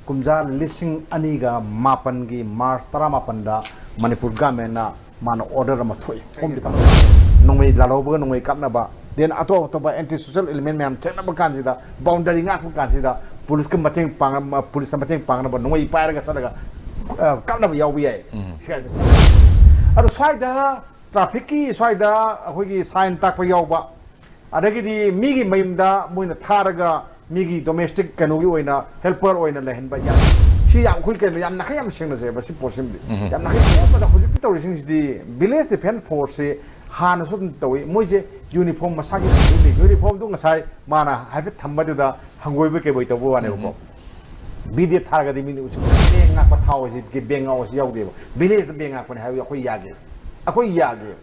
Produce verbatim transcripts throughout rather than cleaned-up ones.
ꯀꯨꯝꯖꯥ ꯂꯤꯁꯤꯡ ꯑꯅꯤꯒ ꯃꯥꯄꯟꯒꯤ ꯃꯥꯔꯆ ꯇꯔꯥꯃꯥꯄꯟꯗ ꯃꯅꯤꯄꯨꯔ ꯒꯃꯦꯟꯅ ꯃꯥꯅ ꯑꯣꯔꯗꯔ ꯑꯃ ꯊꯣꯛꯏ꯫ ꯍꯣꯝ ꯗꯤꯄꯥꯔꯠꯃꯦꯟ ꯅꯣꯡꯃꯩ ꯂꯥꯜꯍꯧꯕꯒ ꯅꯣꯡꯃꯩ ꯀꯥꯞꯅꯕ, ꯗꯦꯟ ꯑꯇꯣꯞ ꯑꯇꯣꯞꯄ ꯑꯦꯟꯇꯤ ꯁꯣꯁꯤꯌꯦꯜ ꯏꯂꯤꯃꯦꯟ ꯃꯌꯥꯝ ꯊꯦꯡꯅꯕ ꯀꯥꯟꯁꯤꯗ, ꯕꯥꯎꯟꯗꯔꯤ ꯉꯥꯛꯄ ꯀꯥꯟꯁꯤꯗ ꯄꯨꯂꯤꯁꯀ ꯃꯇꯦꯡ ꯄꯥꯡ-, ꯄꯨꯂꯤꯁꯅ ꯃꯇꯦꯡ ꯄꯥꯡꯅꯕ ꯅꯣꯡꯃꯩ ꯄꯥꯏꯔꯒ ꯆꯠꯂꯒ, ꯑ, ꯀꯥꯞꯅꯕ ꯌꯥꯎꯕ ꯌꯥꯏ꯫ ꯎꯝ꯫ ꯁꯤ ꯍꯥꯏꯕꯁꯦ꯫ ꯑꯗꯣ ꯁ꯭ꯋꯥꯏꯗ ꯇ꯭ꯔꯥꯐꯤꯛꯀꯤ ꯁ꯭ꯋꯥꯏꯗ ꯑꯩꯈꯣꯏꯒꯤ ꯁꯥꯏꯟ ꯇꯥꯛꯄ ꯌꯥꯎꯕ, ꯑꯗꯒꯤꯗꯤ ꯃꯤꯒꯤ ꯃꯌꯨꯝꯗ ꯃꯣꯏꯅ ꯊꯥꯔꯒ ꯃꯤꯒꯤ ꯗꯣꯃꯦꯁꯇꯤꯛ ꯀꯩꯅꯣꯒꯤ ꯑꯣꯏꯅ ꯍꯦꯜꯄꯔ ꯑꯣꯏꯅ ꯂꯩꯍꯟꯕ ꯌꯥꯝ, ꯁꯤ ꯌꯥꯝ ꯑꯩꯈꯣꯏ ꯀꯩꯅꯣ ꯌꯥꯝ ꯅꯥꯈꯩ ꯌꯥꯝ ꯁꯦꯡꯅꯖꯩꯕ ꯁꯤ ꯄꯣꯠꯁꯤꯃꯗꯤ꯫ ꯎꯝ꯫ ꯌꯥꯝ ꯅꯥꯈꯩ ꯁꯦꯡꯕꯗ ꯍꯧꯖꯤꯛꯇꯤ ꯇꯧꯔꯤꯁꯤꯡꯁꯤꯗꯤ ꯚꯤꯂꯦꯖ ꯗꯤꯐꯦꯟꯁ ꯐꯣꯔꯁꯁꯤ ꯍꯥꯟꯅꯁꯨ ꯑꯗꯨꯝ ꯇꯧꯏ꯫ ꯃꯣꯏꯁꯦ ꯌꯨꯅꯤꯐꯣꯔꯝ ꯃꯁꯥꯒꯤ ꯂꯩꯖꯩ꯫ ꯌꯨꯅꯤꯐꯣꯔꯝꯗꯨ ꯉꯁꯥꯏ ꯃꯥꯅ ꯍꯥꯏꯐꯦꯠ ꯊꯝꯕꯗꯨꯗ ꯍꯪꯒꯣꯏꯕ ꯀꯩꯕꯣꯏ ꯇꯧꯕ ꯋꯥꯅꯦꯕꯀꯣ꯫ ꯎꯝ꯫ ꯕꯤ ꯗꯤ ꯑꯦꯐ ꯊꯥꯔꯒꯗꯤ ꯃꯤꯅ ꯎꯁꯤꯠ-, ꯕꯦꯡ ꯉꯥꯛꯄ ꯊꯥꯎ ꯍꯥꯏꯁꯤꯗꯤ ꯕꯦꯡ ꯉꯥꯛꯑꯣꯁꯤ ꯌꯥꯎꯗꯦꯕ꯫ ꯚꯤꯂꯦꯖꯇ ꯕꯦꯡ ꯉꯥꯛꯄꯅꯦ ꯍꯥꯏꯕꯗꯤ ꯑꯩꯈꯣꯏ ꯌꯥꯒꯦ꯫ ꯑꯩꯈꯣꯏ ꯌꯥꯒꯦ꯫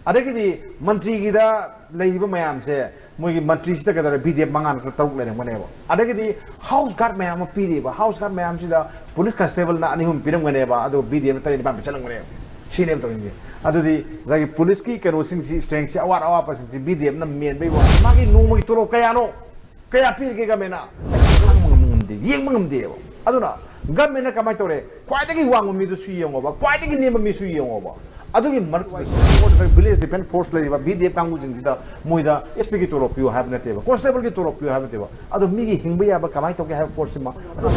ꯑꯗꯒꯤꯗꯤ ꯃꯟꯇ꯭ꯔꯤꯒꯤꯗ ꯂꯩꯔꯤꯕ ꯃꯌꯥꯝꯁꯦ, ꯃꯣꯏꯒꯤ ꯃꯟꯇ꯭ꯔꯤꯁꯤꯗ ꯀꯩꯗꯧꯔꯦ, ꯕꯤ ꯗꯤ ꯑꯦꯐ ꯃꯉꯥ ꯅꯠꯇ꯭ꯔ ꯇꯔꯨꯛ ꯂꯩꯔꯝꯒꯅꯦꯕ꯫ ꯑꯗꯒꯤꯗꯤ ꯍꯥꯎꯁ ꯒꯥꯔꯗ ꯃꯌꯥꯝ ꯑꯃ ꯄꯤꯔꯤꯕ, ꯍꯥꯎꯁ ꯒꯥꯔꯗ ꯃꯌꯥꯝꯁꯤꯗ ꯄꯨꯂꯤꯁ ꯀꯟꯁꯇꯦꯕꯜꯅ ꯑꯅꯤ ꯑꯍꯨꯝ ꯄꯤꯔꯝꯒꯅꯦꯕ, ꯑꯗꯨꯒ ꯕꯤ ꯗꯤ ꯑꯦꯐꯅ ꯇꯔꯦꯠ ꯅꯤꯄꯥꯟ ꯄꯤꯁꯜꯂꯝꯒꯅꯦꯕ꯫ ꯁꯤꯅꯦꯕ ꯇꯧꯔꯤꯁꯦ꯫ ꯑꯗꯨꯗꯤ ꯉꯁꯥꯏꯒꯤ ꯄꯨꯂꯤꯁꯀꯤ ꯀꯩꯅꯣꯁꯤꯡꯁꯤ, ꯏꯁꯇ꯭ꯔꯦꯡꯁꯤ, ꯑꯋꯥꯠ ꯑꯋꯥꯠꯄꯁꯤꯡꯁꯤ ꯕꯤ ꯗꯤ ꯑꯦꯐꯅ ꯃꯦꯟꯕꯩ ꯋꯥ, ꯃꯥꯒꯤ ꯅꯣꯡꯃꯒꯤ ꯇꯣꯂꯣꯞ ꯀꯌꯥꯅꯣ? ꯀꯌꯥ ꯄꯤꯔꯤꯒꯦ ꯒꯃꯦꯟꯅ? ꯈꯪꯕ ꯉꯝ-, ꯉꯝꯗꯦ, ꯌꯦꯡꯕ ꯉꯝꯗꯦꯕ꯫ ꯑꯗꯨꯅ ꯒꯃꯦꯟꯅ ꯀꯃꯥꯏꯅ ꯇꯧꯔꯦ? ꯈ꯭ꯋꯥꯏꯗꯒꯤ ꯋꯥꯡꯕ ꯃꯤꯗꯨꯁꯨ ꯌꯦꯡꯉꯣꯕ, ꯈ꯭ꯋꯥꯏꯗꯒꯤ ꯅꯦꯝꯕ ꯃꯤꯁꯨ ꯌꯦꯡꯉꯣꯕ꯫ ꯑꯗꯨꯒꯤ ꯃꯔꯛꯇ ꯚꯤꯂꯦꯖ ꯗꯤꯐꯦꯟꯁ ꯐꯣꯔꯁ ꯂꯩꯔꯤꯕ ꯕꯤ ꯗꯤ ꯑꯦꯐ ꯀꯥꯡꯕꯨꯁꯤꯡꯁꯤꯗ ꯃꯣꯏꯗ ꯑꯦꯁ ꯄꯤꯒꯤ ꯇꯣꯂꯣꯞ ꯄꯤꯌꯨ ꯍꯥꯏꯕ ꯅꯠꯇꯦꯕ, ꯀꯣꯟꯁꯇꯦꯕꯜꯒꯤ ꯇꯣꯂꯣꯞ ꯄꯤꯌꯨ ꯍꯥꯏꯕ ꯅꯠꯇꯦꯕ꯫ ꯑꯗꯣ ꯃꯤꯒꯤ ꯍꯤꯡꯕ ꯌꯥꯕ ꯀꯃꯥꯏꯅ ꯇꯧꯒꯦ ꯍꯥꯏꯕ ꯄꯣꯠꯁꯤꯃ꯫ ꯑꯗꯣ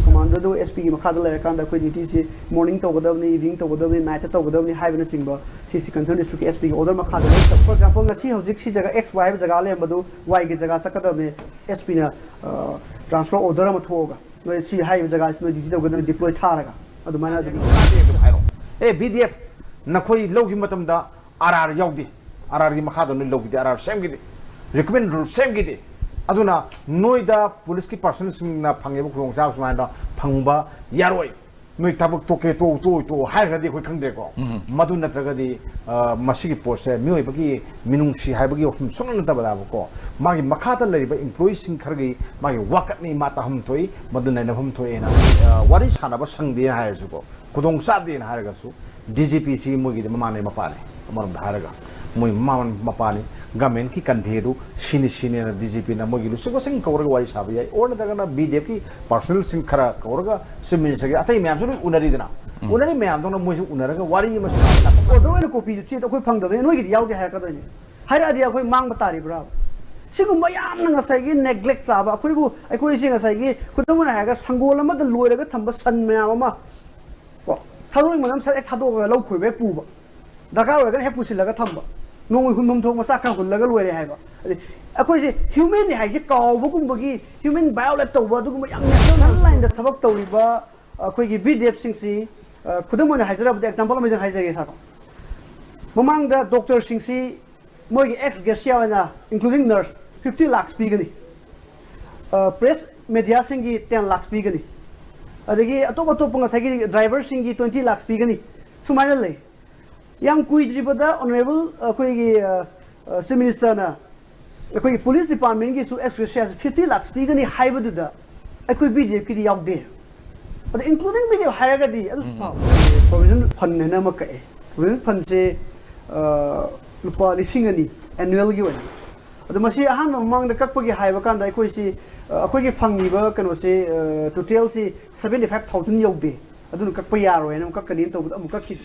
ꯀꯃꯥꯟꯗꯣꯗꯨ ꯑꯦꯁ ꯄꯤꯒꯤ ꯃꯈꯥꯗ ꯂꯩꯔꯀꯥꯟꯗ ꯑꯩꯈꯣꯏ ꯗ꯭ꯌꯨꯇꯤꯁꯤ ꯃꯣꯔꯅꯤꯡ ꯇꯧꯒꯗꯕꯅꯤ, ꯏꯚꯤꯅꯤꯡ ꯇꯧꯒꯗꯕꯅꯤ, ꯅꯥꯏꯠꯇ ꯇꯧꯒꯗꯕꯅꯤ ꯍꯥꯏꯕꯅꯆꯤꯡꯕ ꯁꯤꯁꯤ ꯀꯟꯁꯔꯟ ꯗꯤꯁꯇ꯭ꯔꯤꯛꯀꯤ ꯑꯦꯁ ꯄꯤꯒꯤ ꯑꯣꯔꯗꯔ ꯃꯈꯥꯗ ꯂꯩ꯫ ꯐꯣꯔ ꯑꯦꯛꯖꯥꯝꯄꯜ, ꯉꯁꯤ ꯍꯧꯖꯤꯛ ꯁꯤ ꯖꯒꯥ ꯑꯦꯛꯁ ꯋꯥꯏ ꯍꯥꯏꯕ ꯖꯒꯥ ꯂꯩꯔꯝꯕꯗꯨ ꯋꯥꯏꯒꯤ ꯖꯒꯥ ꯆꯠꯀꯗꯕꯅꯤ꯫ ꯑꯦꯁ ꯄꯤꯅ, ꯑ, ꯇ꯭ꯔꯥꯟꯁꯐꯔ ꯑꯣꯔꯗꯔ ꯑꯃ ꯊꯣꯛꯑꯒ ꯅꯣꯏ ꯁꯤ ꯍꯥꯏꯔꯤꯕ ꯖꯒꯥꯁꯤ ꯅꯣꯏ ꯗ꯭ꯌꯨꯇꯤ ꯇꯧꯒꯗꯕꯅꯤ, ꯗꯤꯄ꯭ꯂꯣꯏ ꯊꯥꯔꯒ ꯑꯗꯨꯃꯥꯏꯅ ꯑꯗꯨꯝ ꯍꯥꯏꯔꯣ꯫ ꯑꯦ, ꯕꯤ ꯗꯤ ꯑꯦꯐ, ꯅꯈꯣꯏ ꯂꯧꯈꯤꯕ ꯃꯇꯝꯗ ꯑꯥꯔ ꯑꯥꯔ ꯌꯥꯎꯗꯦ, ꯑꯥꯔ ꯑꯥꯔꯒꯤ ꯃꯈꯥꯗ ꯅꯣꯏ ꯂꯧꯈꯤꯗꯦ, ꯑꯥꯔ ꯑꯥꯔ ꯁꯦꯝꯈꯤꯗꯦ, ꯔꯤꯀ꯭ꯔꯨꯠꯃꯦꯟ ꯔꯨꯜ ꯁꯦꯝꯈꯤꯗꯦ꯫ ꯑꯗꯨꯅ ꯅꯣꯏꯗ ꯄꯨꯂꯤꯁꯀꯤ ꯄꯥꯔꯁꯟꯁꯤꯡꯅ ꯐꯪꯉꯤꯕ ꯈꯨꯗꯣꯡꯆꯥꯕ ꯁꯨꯃꯥꯏꯅ ꯐꯪꯕ ꯌꯥꯔꯣꯏ꯫ ꯅꯣꯏ ꯊꯕꯛ ꯇꯣꯛꯀꯦ, ꯇꯣꯛꯎ, ꯇꯣꯛꯎ, ꯇꯣꯛꯎ ꯍꯥꯏꯔꯒꯗꯤ ꯑꯩꯈꯣꯏ ꯈꯪꯗ꯭ꯔꯦꯀꯣ꯫ ꯎꯝ꯫ ꯃꯗꯨ ꯅꯠꯇ꯭ꯔꯒꯗꯤ, ꯑ, ꯃꯁꯤꯒꯤ ꯄꯣꯠꯁꯦ ꯃꯤꯑꯣꯏꯕꯒꯤ ꯃꯤꯅꯨꯡꯁꯤ ꯍꯥꯏꯕꯒꯤ ꯋꯥꯐꯝ ꯁꯨꯡꯅ ꯅꯠꯇꯕꯗꯀꯣ, ꯃꯥꯒꯤ ꯃꯈꯥꯗ ꯂꯩꯔꯤꯕ ꯏꯝꯄ꯭ꯂꯣꯌꯤꯁꯤꯡ ꯈꯔꯒꯤ ꯃꯥꯒꯤ ꯋꯥꯀꯠꯅꯤ, ꯃꯥ ꯇꯥꯐꯝ ꯊꯣꯛꯏ, ꯃꯗꯨ ꯅꯩꯅꯐꯝ ꯊꯣꯛꯑꯦꯅ, ꯑ, ꯋꯥꯔꯤ ꯁꯥꯟꯅꯕ ꯁꯪꯗꯦ ꯍꯥꯏꯔꯁꯨꯀꯣ, ꯈꯨꯗꯣꯡ ꯆꯥꯗꯦꯅ ꯍꯥꯏꯔꯒꯁꯨ, ꯗꯤ ꯖꯤ ꯄꯤꯁꯤ ꯃꯣꯏꯒꯤꯗꯤ ꯃꯃꯥꯅꯦ ꯃꯄꯥꯅꯦ꯫ ꯑꯃꯔꯣꯝꯗ ꯍꯥꯏꯔꯒ, ꯃꯣꯏ ꯃꯃꯥ ꯃꯄꯥꯅꯤ, ꯒꯃꯦꯟꯀꯤ ꯀꯟꯊꯦꯗꯨ ꯁꯤꯅꯤ ꯁꯤꯅꯤꯅ ꯗꯤ ꯖꯤ ꯄꯤꯅ ꯃꯣꯏꯒꯤ ꯂꯨꯆꯤꯡꯕꯁꯤꯡ ꯀꯧꯔꯒ ꯋꯥꯔꯤ ꯁꯥꯕ ꯌꯥꯏ, ꯑꯣꯔ ꯅꯠꯇ꯭ꯔꯒꯅ ꯕꯤ ꯗꯤ ꯑꯦꯐꯀꯤ ꯄꯥꯔꯁꯣꯅꯦꯜꯁꯤꯡ ꯈꯔ ꯀꯧꯔꯒ ꯆꯤꯐ ꯃꯤꯅꯤꯁꯇꯔꯒꯤ ꯑꯇꯩ ꯃꯌꯥꯝꯁꯨ ꯂꯣꯏ ꯎꯅꯔꯤꯗꯅ, ꯎꯅꯔꯤ ꯃꯌꯥꯝꯗꯧꯅ ꯃꯣꯏꯁꯨ ꯎꯅꯔꯒ ꯋꯥꯔꯤ ꯑꯃ ꯁꯥꯕ꯫ ꯑꯣꯔꯗꯔ ꯑꯣꯏꯅ ꯀꯣꯄꯤꯗꯨ ꯆꯦꯗꯣ ꯑꯩꯈꯣꯏ ꯐꯪꯗꯕꯅꯤ, ꯅꯣꯏꯒꯤꯗꯤ ꯌꯥꯎꯗꯦ ꯍꯥꯏꯔꯛꯀꯗꯣꯏꯅꯦ꯫ ꯍꯥꯏꯔꯛꯑꯗꯤ ꯑꯩꯈꯣꯏ ꯃꯥꯡꯕ ꯇꯥꯔꯤꯕ꯭ꯔꯥ? ꯁꯤꯒꯨꯝꯕ ꯌꯥꯝꯅ ꯉꯁꯥꯏꯒꯤ ꯅꯦꯒ꯭ꯂꯦꯛ ꯆꯥꯕ, ꯑꯩꯈꯣꯏꯕꯨ, ꯑꯩꯈꯣꯏꯁꯦ ꯉꯁꯥꯏꯒꯤ ꯈꯨꯗꯝ ꯑꯣꯏꯅ ꯍꯥꯏꯔꯒ ꯁꯪꯒꯣꯜ ꯑꯃꯗ ꯂꯣꯏꯔꯒ ꯊꯝꯕ ꯁꯟ ꯃꯌꯥꯝ ꯑꯃ ꯀꯣ, ꯊꯥꯗꯣꯛꯅꯤꯡꯕ ꯃꯇꯝ ꯁꯠ ꯍꯦꯛ ꯊꯥꯗꯣꯛꯑꯒ ꯂꯧ ꯈꯣꯏꯕ ꯍꯦꯛ ꯄꯨꯕ, ꯗꯔꯀꯥꯔ ꯑꯣꯏꯔꯒꯅ ꯍꯦꯛ ꯄꯨꯁꯤꯜꯂꯒ ꯊꯝꯕ, ꯅꯣꯡꯃꯩ ꯍꯨꯟꯐꯝ ꯊꯣꯛ ꯃꯆꯥ ꯈꯔ ꯍꯨꯜꯂꯒ ꯂꯣꯏꯔꯦ ꯍꯥꯏꯕ꯫ ꯑꯗꯩ ꯑꯩꯈꯣꯏꯁꯦ ꯍ꯭ꯌꯨꯃꯦꯟꯅꯤ ꯍꯥꯏꯁꯦ ꯀꯥꯎꯕꯒꯨꯝꯕꯒꯤ, ꯍ꯭ꯌꯨꯃꯦꯟ ꯚꯥꯏꯑꯣꯂꯦꯠ ꯇꯧꯕ, ꯑꯗꯨꯒꯨꯝꯕ ꯌꯥꯝ ꯅꯦꯁꯅꯦꯜ ꯂꯥꯏꯟꯗ ꯊꯕꯛ ꯇꯧꯔꯤꯕ ꯑꯩꯈꯣꯏꯒꯤ ꯕꯤ ꯗꯤ ꯑꯦꯐꯁꯤꯡꯁꯤ, ꯈꯨꯗꯝ ꯑꯣꯏꯅ ꯍꯥꯏꯖꯔꯕꯗ, ꯑꯦꯛꯖꯥꯝꯄꯜ ꯑꯃꯗꯪ ꯍꯥꯏꯖꯒꯦ ꯁꯥꯔ꯫ ꯃꯃꯥꯡꯗ ꯗꯣꯛꯇꯔꯁꯤꯡꯁꯤ ꯃꯣꯏꯒꯤ ꯑꯦꯛꯁ ꯒ꯭ꯔꯦꯁꯤꯌꯥ ꯑꯣꯏꯅ, including nurse, fifty lakhs ꯄꯤꯒꯅꯤ꯫ ꯄ꯭ꯔꯦꯁ ꯃꯦꯗꯤꯌꯥꯁꯤꯡꯒꯤ ten lakhs ꯄꯤꯒꯅꯤ꯫ ꯑꯗꯒꯤ ꯑꯇꯣꯞ ꯑꯇꯣꯞꯄ ꯉꯁꯥꯏꯒꯤ ꯗ꯭ꯔꯥꯏꯚꯔꯁꯤꯡꯒꯤ twenty lakhs ꯄꯤꯒꯅꯤ꯫ ꯁꯨꯃꯥꯏꯅ ꯂꯩ꯫ ꯌꯥꯝ ꯀꯨꯏꯗ꯭ꯔꯤꯕꯗ ꯑꯣꯅꯔꯦꯕꯜ ꯑꯩꯈꯣꯏꯒꯤ ꯆꯤꯐ ꯃꯤꯅꯤꯁꯇꯔꯅ ꯑꯩꯈꯣꯏꯒꯤ ꯄꯨꯂꯤꯁ ꯗꯤꯄꯥꯔꯠꯃꯦꯟꯒꯤꯁꯨ ꯑꯦꯛꯁ ꯒ꯭ꯔꯦꯁꯤꯌꯥꯁꯦ fifty lakhs ꯄꯤꯒꯅꯤ ꯍꯥꯏꯕꯗꯨꯗ ꯑꯩꯈꯣꯏ ꯕꯤ ꯗꯤ ꯑꯦꯐꯀꯤꯗꯤ ꯌꯥꯎꯗꯦ꯫ ꯑꯗ including ꯕꯤ ꯗꯤ ꯑꯦꯐ ꯍꯥꯏꯔꯒꯗꯤ ꯑꯗꯨꯁꯨ ꯐꯕ꯫ ꯄ꯭ꯔꯣꯚꯤꯗꯦꯟ ꯐꯟ ꯍꯥꯏꯅ ꯑꯃ ꯀꯛꯑꯦ꯫ ꯄ꯭ꯔꯣꯚꯤꯗꯦꯟ ꯐꯟꯁꯦ ꯂꯨꯄꯥ ꯂꯤꯁꯤꯡ ꯑꯅꯤ ꯑꯦꯅꯨꯋꯦꯜꯒꯤ ꯑꯣꯏꯅ꯫ ꯑꯗꯣ ꯃꯁꯤ ꯑꯍꯥꯟꯕ ꯃꯃꯥꯡꯗ ꯀꯛꯄꯒꯤ ꯍꯥꯏꯕ ꯀꯥꯟꯗ ꯑꯩꯈꯣꯏꯁꯤ, ꯑ, ꯑꯩꯈꯣꯏꯒꯤ ꯐꯪꯉꯤꯕ ꯀꯩꯅꯣꯁꯦ, ꯑ, ꯇꯣꯇꯦꯜꯁꯤ seventy five thousand ꯌꯧꯗꯦ꯫ ꯑꯗꯨꯅ ꯀꯛꯄ ꯌꯥꯔꯣꯏꯅ ꯑꯃꯨꯛ ꯀꯛꯀꯅꯤꯅ ꯇꯧꯕꯗ ꯑꯃꯨꯛ ꯀꯛꯈꯤꯗꯦ꯫